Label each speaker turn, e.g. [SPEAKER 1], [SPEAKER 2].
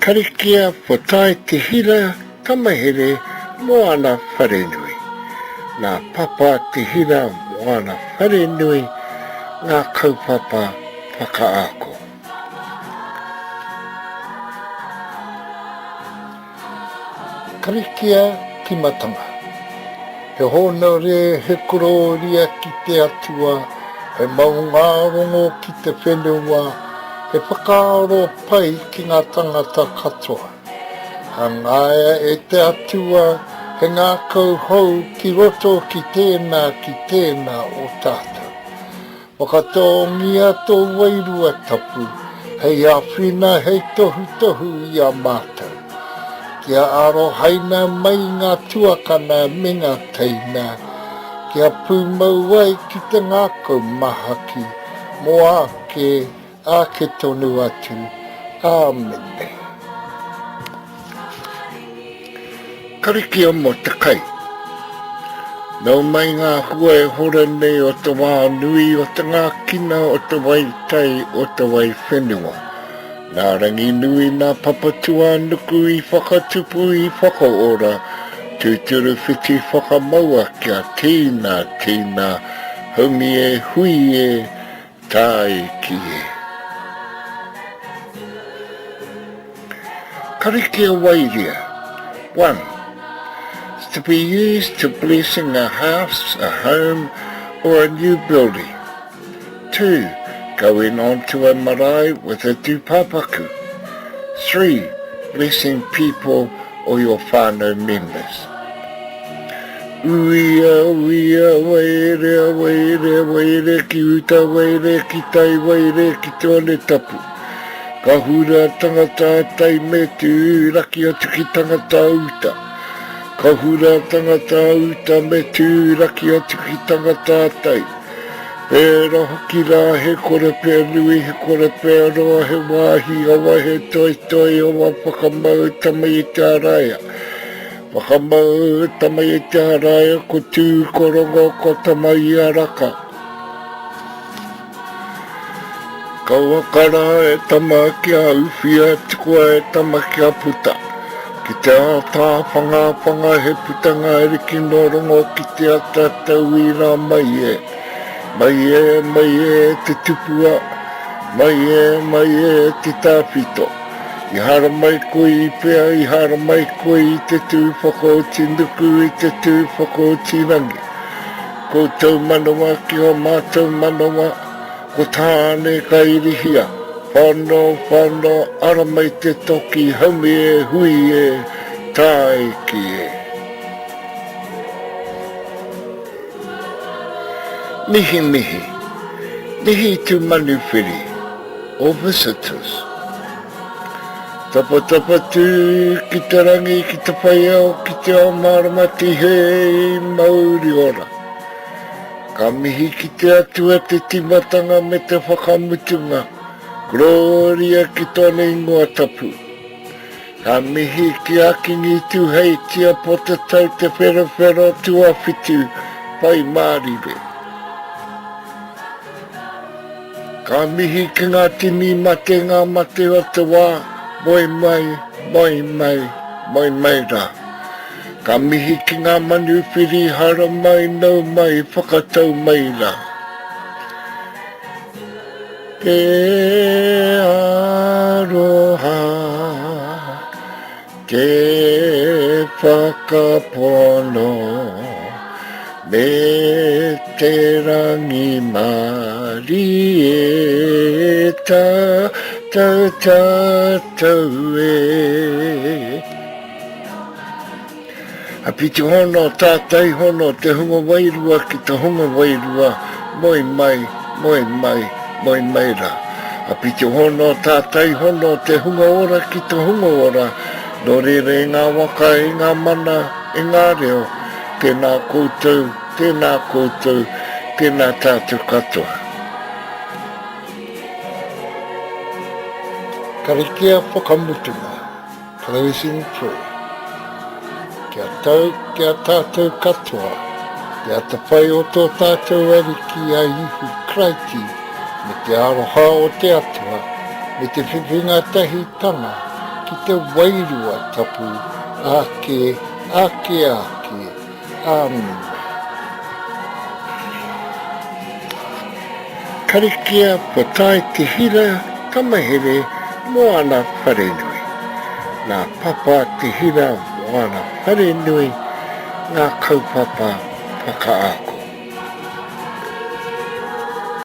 [SPEAKER 1] Karikia for Tai Te Hira Tamahere Moana Wharenui. Nā Papa Te Hira Moana Wharenui ngā kaupapa whakaako. Karikia Timatanga. He hōnore, he korōria ki te Atua, he maungārongo ki te whenua, he whakaaro pai ki ngā tangata katoa. Hangaia e te Atua he ngākau hou ki roto ki tēnā ki tēnā o tātou. Whakatōngia tō Wairua Tapu hei āwhina, hei tohutohu i a mātou. Kia arohaina mai ngā tuakana me ngā teina, kia pūmau ai ki te ngākau mahaki mō āke, āke tonu atu. Āmene. Karikia mō te kai. Nau mai ngā hua e hora nei o te wā nui, o te ngākina, o te wai tai, o te wai whenua. Nā Ranginui, nā Papatūānuku i whakatupu, i whakaora, tūturu whiti whakamaua kia tīna, tīna, haumi e, hui e, Tāiki e. Karikia Wairia 1. It's to be used to blessing a house, a home or a new building. 2. Going onto a marae with a tūpāpaku. 3. Blessing people or your whānau members. Uia, uia, waerea, waerea, waerea ki uta, waerea ki tai, waerea ki te one tapu. Ka hura tangata tai me tū raki atu ki tangata uta. Ka hura tangata uta me tū raki atu ki tangata tai. Pērā hoki rā, he kore pea nui, he kore pea roa, he wāhi awa, he toetoe awa whakamau tama i te araia. Whakamau tama i te araia, ko Tū, ko Rongo, ko Tama i a Raka. Kauaka rā e tama kia uwhia, tukua e tama kia puta. Ki te ātāwhangawhanga he putanga ariki nō Rongo ki te ata tauira mai e. Mai e, mai e te tupua, mai e, mai e te tāwhito. I haramai koe i whea, i haramai koe i te tū whakaoti nuku, i te tū whakaoti rangi. Koutou manawa ki ō mātou manawa, ko Tāne ka irihia, whano, whano, ara mai te toki, haumi e, hui e, tāiki e. Mihimihi, mihi to manuwhiri, or visitors. Tapatapa tū ki te rangi, ki te whaiao, ki te ao mārama tihei mauri ora. Ka mihi ki te Atua te timatanga me te whakamutunga, Gloria ki tōna ingoa tapu. Ka mihi ki a Kingi Tuheitia Potatau Te Wherowhero Tuawhitu Pai Mārire. Ka mihi ki ngā tini mate, ngā mate o te wā, moe mai, moe mai, moe mai rā. Ka mihi ki ngā manuwhiri, haramai, nau mai, whakatau mai rā. Te aroha. Te whakapono me te rangimarie tātou tātou e. A piti hono, tātai hono, te hunga wairua ki te hunga wairua, moe mai, moe mai, moe mai rā. A piti hono, tātai hono, te hunga ora ki te hunga ora, nō reira e ngā waka, e ngā mana, e ngā reo, tēnā koutou, tēnā koutou, tēnā tātou katoa. Karakia whakamutunga. Closing prayer. Kia tau ki a tātou katoa te atawhai o tō tātou Ariki a Ihu Karaiti me te aroha o te Atua me te whiwhinga tahitanga. ki te Wairua Tapu, āke, āke, āke. Āmine. Karikia Potae Te Hira Tamahere Moana Wharenui. Nā Papa Te Hira Moana Wharenui ngā kaupapa whakaako.